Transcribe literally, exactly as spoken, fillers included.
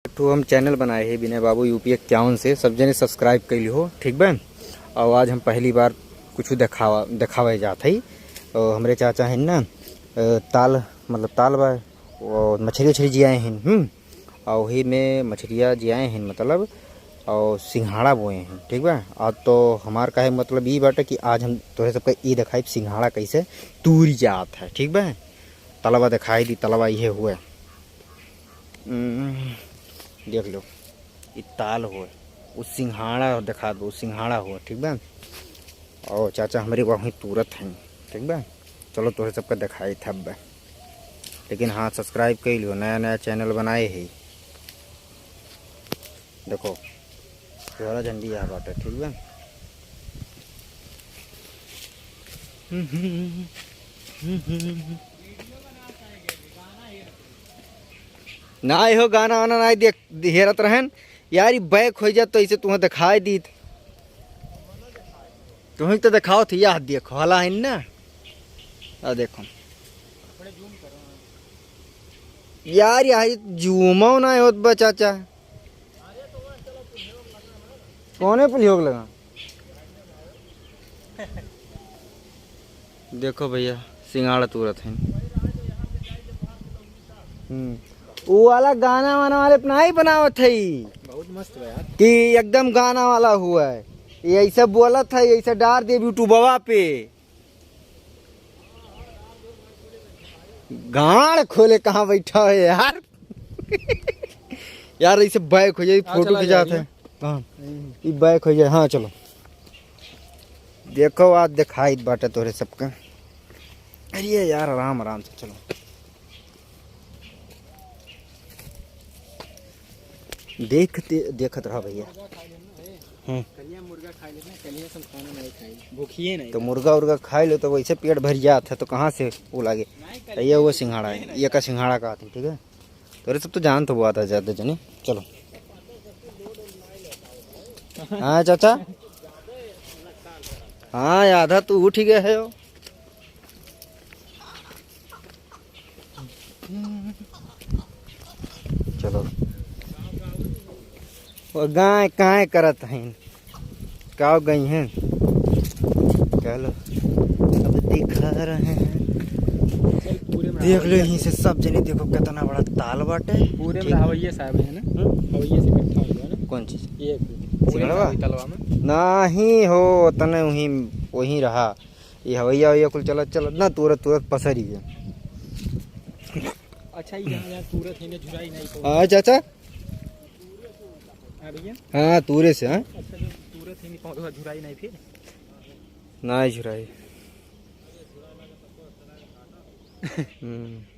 तो हम channel बनाए हैं विनय बाबू यूपी इक्यावन से, सब जने subscribe कर लिहो, ठीक बा। और आज हम पहली बार कुछ देखावा, देखावे जात है। और हमरे चाचा हैं ना, अ, ताल, मतलब ताल बा, वो मछरी उछरी जियाए हैं, हम्म, और वही में मछरिया जियाए हैं, मतलब, और सिंघाड़ा बोए हैं, ठीक बा। आज तो हमार कहे मतलब ई बाटे कि आज हम तोहरे सबके ई देखाई सिंघाड़ा कैसे तूरी जात है, ठीक बा। तलवा देखाई दी, तलवा इहे हुए। हम्म, देख लो, ई ताल हो, उ सिंघाड़ा देखा दो, सिंघाड़ा हो, ठीक बा। और चाचा हमरे वहीं तुरत हैं, ठीक बा। चलो तोहरे सबका देखाई थब बा, लेकिन हाँ, subscribe कर लियो, नया नया channel बनाए है। देखो, तोहरा झंडी यहाँ बाटे, ठीक बा। ना हो, गाना वाना ना देख, हेरत रहन यार, ई back हो जात तो इसे तुम्हें दिखाई दीत। तुम्हें तो दिखाओ थी, यह देखो, हला है ना, आ देखो यार, यह जूमो ना होत बा चाचा। कौने पुलियोग लगा? देखो भैया, सिंगाड़ा तुरत हैं। हम्म, वो वाला गाना वाना वाले अपना ही बनावत है, बहुत मस्त बा यार। कि एकदम गाना वाला हुआ है, ये ऐसे बोलत है, ऐसे डार दे YouTubeवा पे। गाड़ खोले कहाँ बैठा है यार? यार, इसे back हो जाए, हाँ, फोटो चला खिंचात जाइए। है। हाँ, नहीं। ई back हो जाए। हाँ, चलो। देखो, आज दिखाई बाटे तोरे सबके। अरे यार, आराम, आराम से चलो। देखते, देखत रहा भैया। हम्म। कलिया मुर्गा खा लेना, कलिया से हम खाना नहीं खाई, भूखिए नहीं। तो मुर्गा उर्गा खाई लो तो वैसे पेट भर जात है, तो कहाँ से वो लागे? नहीं, तो ये वो सिंघाड़ा है, ये का सिंघाड़ा का आती, ठीक है। तोरे सब तो जान तो हुआ था ज्यादा जने। चलो। हाँ चाचा, हाँ, आधा तू उठ गया है हो। चलो, वो गाय काय करत हैं, का गई हैं, चलो, अब दिखा रहे हैं। पूरे में देख लो, हवैया यहीं से सब जने देखो, कितना बड़ा ताल बाटे। पूरे में ठीक। हवैया साहब है ना? हम्म? हवैया से इकट्ठा हो गया ना? कौन चीज? ये पूरे में सिंगड़वा? हवैया तलवा में? नहीं हो, तने वहीं, वहीं रहा। ये हवैया, हवैया कुल चलत, चलत ना, तुरत, तुरत पसरी है। अच्छा, ये यहाँ, यहाँ तुरत है ना, झुराई नहीं तो। हाँ, चाचा? हाँ, भैया? हाँ, तुरे से, हाँ। अच्छा, जो तुरत है नहीं, पौधा झुराई नहीं फिर? ना झुराई। हम्म।